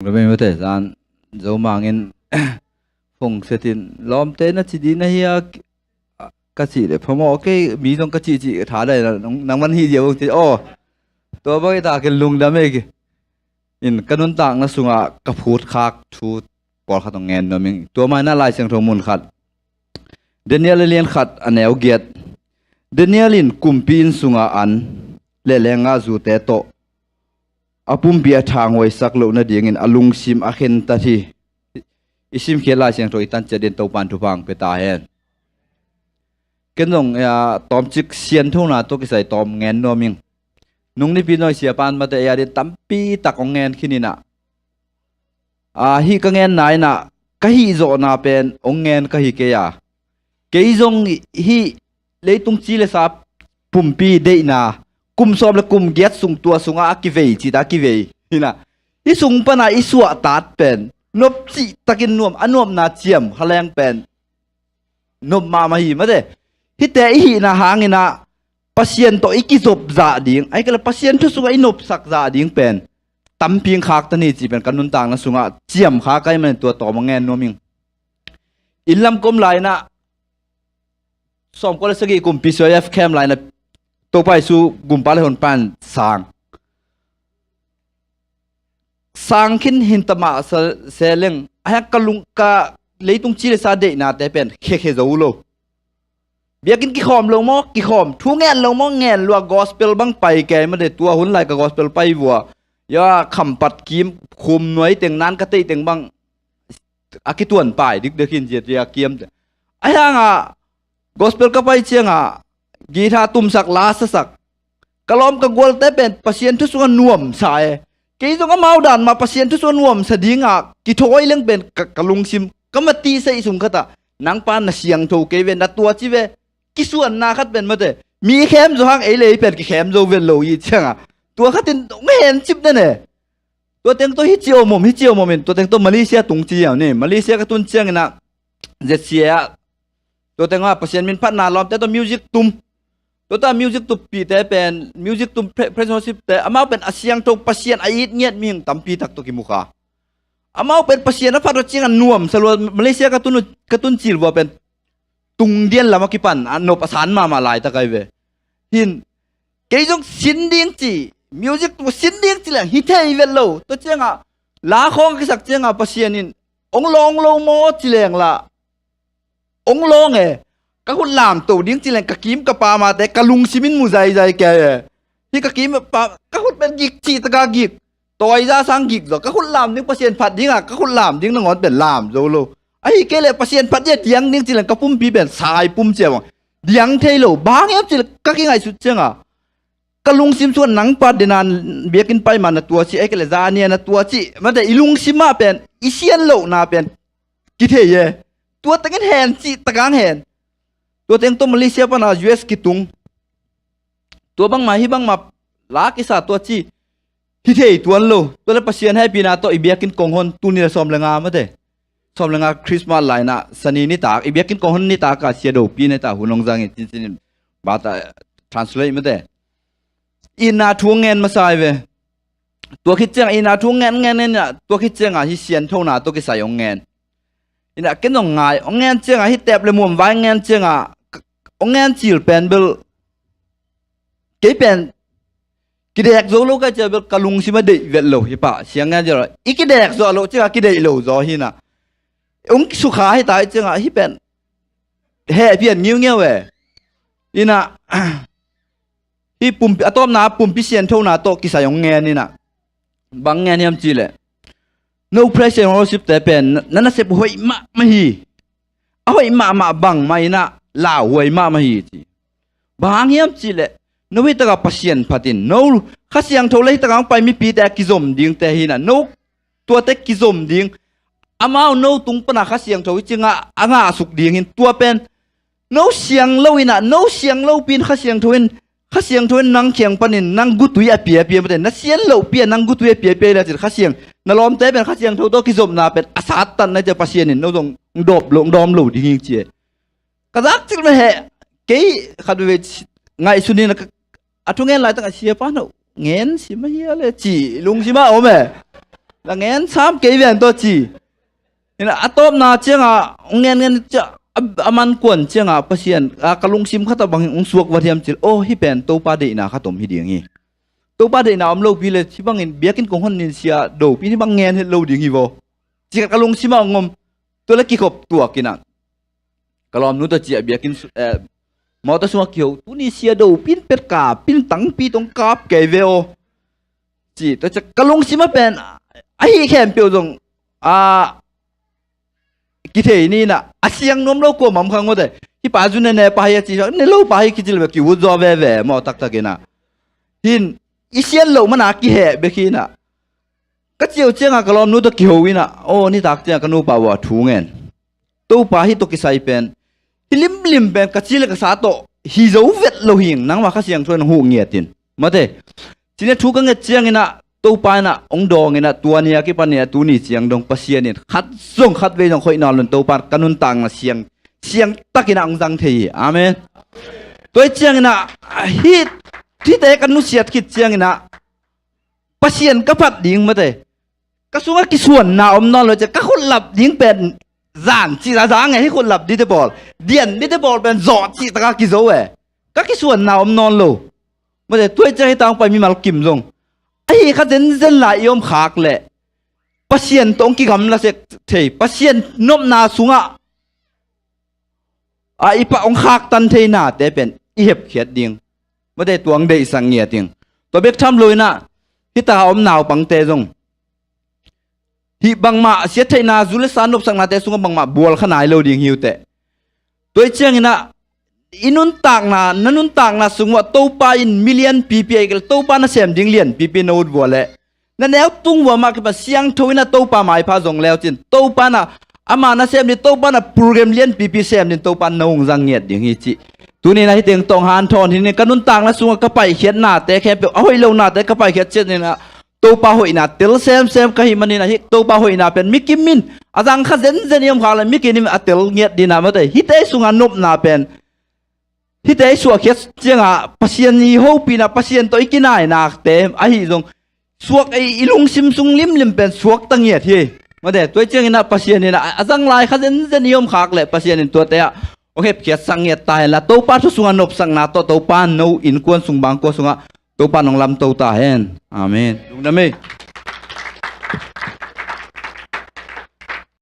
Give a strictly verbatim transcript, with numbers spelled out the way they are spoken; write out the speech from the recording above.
Lungdam ei mate, zan Zomang in phone setin lawmte na ci ding na hi a, ka cih leh phamawh kei, mi zong ka cih cih tha dai, nang, nang man hi ziau ci. Aw, tua bang hi ta, ken lungdam ei. In ka nuntakna sungah ka phutkhak thu pawlkhat hong ngen nuam ing. Tua mah in ah Lai Siangtho mun khat, Daniel a lian khat a neu giat. Daniel in kumpi inn sungah an le leenggahzute tawh a pumpi a thanghuaisak loh nadingin a lungsim a khentat hi. I simkhiat Lai Siangtho i tan ciat dingin Topa'n thupha hong pia ta hen. Ken zong, eh, tawmcik sianthona tawh kisai tawm ngen nuam ing. Nung nipi nuai siapa'n mate ei a dingin tampi tak hong ngen khin in ah, ah, hih ka ngenna in ah ka hih zawhna pen hong ngen ka hi kei a. Kei zong hih leitung ci le sa pumpi deihna, kum sawm le kum giat sung, tua sungah a kivei cih ta a kivei hi in ah, hih sung pan a i suahtak pen nop cihtakin nuam, a nuamna ciam kha leng pen nop mahmah hi mate. Hihte i hihna hangin ah Pasian tawh i kizop zah ding, ahih kei leh Pasian thu sungah i nopsak zah ding pen tampi hong khaktan hi cih pen ka nuntakna sungah ciamkhak ahih manin tua tawm hong ngen nuam ing. Inn lam ka om lai in ah, sawmkua le sagih kum P C Y F camp lai in ah, Topa Jesu gumpa le honpa in sang sang khin hi ta mah se leng, a hiang ka lung, ka leitung ci le sa deihnate pen khekhe zo lo. Biakinn kikhawm lo maw? Kikhawm. Thu ngen lo maw? Ngen lua. Gospel bang pai kei mate, tua hun lai ka gospel pai vua. Ya, khampat kim, khum nuai teng, nan ka teih teng bang a kituan pai dikdek hi in, zia tia kiam te. A hiang ah gospel ka pai ciang ah guitar tumsak, la sasak, ka lawm ka gualte pen Pasian thu sungah nuamsa e. Kei zong amau dan mah Pasian thu sungah nuamsa ding ah kithawi leng pen ka, ka lungsim, ka matihsa i sung khat ah, nang pa na siangtho kei ve, na tua ci ve. Kisuanna khat pen mate, mi khem zaw hang ei le ei pen kikhem zo vet lo i ciang ah, tua khat in hong hencip den e. Tua teng tawh hih ci om om, hih ci om om in, tua teng tawh Malaysia tung ci ziau ni. Malaysia ka tun ciangin ah Z C A ah, tua teng ah Pasian min phatna lawmte tawh music tum, tua ta music tumpihte pen, music tum, pre-, praise worship te, amau pen a siangtho, Pasian a it ngiat mi tampi tak tawh kimu kha. Amau pen Pasian a phat uh ciang a nuamsa lua. Malaysia ka tun, ka tun cil vua pen tungdian lam a kipan a nop a san mahmah laitak ahi ve. Hin, kei zong sin ding ci, music tu sin ding ci leng hi thei vet lo. Tua ciang ah la khawng a kisak ciang ah Pasian in hong lawng lo maw ci leng lah, hong lawng e. Ka khut lamto ding ci leng ka kim ka pamate ka lungsim in mu zaizai kei e. Hih ka kim pa, ka khut pen gik cihtak a gik. Tawiza sang gik zaw. Ka khut lam ding, Pasian phat ding ah ka khut lam ding nangawn pen lam zo lo. Ahih kei leh Pasian phat ding a diang ding ci leng ka pumpi pen sai pum cia bang diang thei lo. Bang hiam ci leh ka kingaihsut ciang ah, ka lungsim sungah nang pa dena biakinn pai ma na tua ci, ahih kei leh zani a na tua ci, mate, i lungsim ah pen i sian lohna pen kithei e. Tua tengin hen cihtak a hong hen. Tua teng tawh Malaysia pan a U S kitung. Tua bangmah, hih bangmah la kisa tua ci, hi thei tuan lo. Tua leh Pasian hehpihna tawh i biakinn kong hon, tuni leh sawm leh nga mate, sawm leh nga Christmas lai in ah Sani nitak, i biakinn kong hon nitak ah Sia Dopi in ah hun hong zang in, cincin in bata translate mate. Itna thu hong ngen masa hi ve. Tua khit ciang ah itna thu hong ngen, ngen, ngen in ah, tua khit ciang ah hih sianthona tawh kisai hong ngen. In ah ken hong ngai, hong ngen ciang ah hih tep leh muam vai hong ngen ciang ah, hong ngen cil pen bel kei pen kidek zo lo ka ci a bel ka lungsim a deih vet lo. Hih pa siang ngen zia lo, i kidek zo a lo ciang ah kideih lo zaw hi in ah, hong sukha hi ta hi ciang ah hih pen hehpih ngiungiau e. In ah hih pumpi, a tawpna pumpi sianthona tawh kisai hong ngen in ah, bang ngen hiam ci leh, no praise and worship te pen na, na nasep hoih mahmah hi. A hoih mahmah bangmah in ah lauhuai mahmah hi ci. Bang hang hiam ci leh, no hih tak ah Pasian phat in, no Kha Siangtho leh hih tak ah hong pai mipite a kizom dingte hi in ah, no tuate kizom ding, amau no tung pan a Kha Siangtho hih ciang ah a ngahsuk ding hi in, tua pen no siang lo in ah, no siang lopi in Kha Siangtho in, Kha Siangtho in nang kiang panin nang gutui a piapia mate, na sian lohpi a nang gutui a piapia hi leh cin Kha Siang, na lawmte pen Kha Siangtho tawh kizopna pen a sattan na hi ciang Pasian in no zong dawm lo, dawm lo ding hi ci e. Ka zak cil mah heh, kei khat veve ngaihsun in a, a thu ngen laitak a, siapa no ngen sim a hia leh ci lungsim ah om e. La ngen sam kei ven tawh ci. Ina a tawpna cianga hong ngen ngen cia a, a man kuan cianga Pasian a ka lungsim khat a bangin hong suak va hiam cil. Aw, hih pen Topa deihna khat om hi ding hi. Topa deihna om lopi le hih bangin biakinn kong hon nin sia dopi hih bang ngen het lo ding hi vaw. Ci khat ka lungsim a hong om. Tua le kikhop tuak ina ka lawmnu tawh ciah biakinn su- eh, mawtaw sungah kiho tuni sia dopin pet kapin tangpi tong kap kei ve aw. Ci tua ciah ka lungsim a pen ahi khempeuh zong a kithei ni ina a siang nuam lo kua mam khang mawte. Hih pa zu ne ne pa hi a ci ne lo pa hi kicil ve kiut zaw veve maw taktak ina. Hin i sian loh mana kiheh bek hi ina. Ka ciau cianga ka lawmnu tawh kiho ina aw nitak cianga ka nupa uh a thu ngen. Topa hih tawh kisai pen hi limlim pen ka ci le ka sa tawh hi zo vet lo hing nangma Kha Siangtho in hong huh ngiatin. Mate. Cine thu ka nget ciangina Topa ina hong dawngina tua ni a kipan ina tuni ciang dong Pasian in khat zong khat vei zong khoih nawn lon Topa ka nuntakna siang siang takina hong zang thei hi. Amen. Tua hi ciangina hih hihte ka nusiat khit ciangina Pasian ka phat ding mate. Ka sungah kisuanna om nawn lo ciah ka khutlap ding pen zan cih a zang e hi khutlap dite pawl. Dian dite pawl pen zawh cih taka kizo e. Ka kisuanna om nawn lo. Mate tuai ciah hi tang pai mimal kim zong. Ahi kha zenzen lai i om khak leh Pasian tawh hong kigamla sek thei Pasian nopna sungah a i pah hong khaktan thei nate pen i hepkhiat ding. Mate tuang deihsak ngiat ding. Tua bek tham lo ina hita a om naupangte zong hih bangmah siat theihna zu le sa nopsaknate sungah bangmah bual kha nai lo ding hi uh teh. Tua hi ciangina i nuntakna na nuntakna sungah Topa in mi lianpipi a i kal Topa na sem ding lianpipi na ut vua leh na neu tung vua mah kipan siangtho ina Topa maipha zong leu cin Topa na ama na sem ding Topa na program lianpipi sem ding Topa na hong zang ngiat ding hi cih. Tunina hi teng tawng hanthawn hi ni ka nuntakna sungah ka paikhiatnate khempeuh a hoih lonate ka paikhiat ciat nina Topa hoihna tel semsem ka hi manina hi Topa hoihna pen mikim in a zang kha zenzen i om khak le mikim in a tel ngiat dina mate hite sungah nopna pen hite i suahkhiat cianga Pasian i hopina Pasian tawh i kinainakte ahi zong suak ei i lungsim sung limlim pen suak ta ngiat hi. Mate tuai ciangina Pasian ina a zang lai kha zenzen i om khak le Pasian in tuate ah hong hepkhiat sak ngiat ta henla Topa thu sungah nopsakna tawh Topa no innkuan sung bangkua sungah Topa nong lamto ta hen. Amen. Lungdam ei.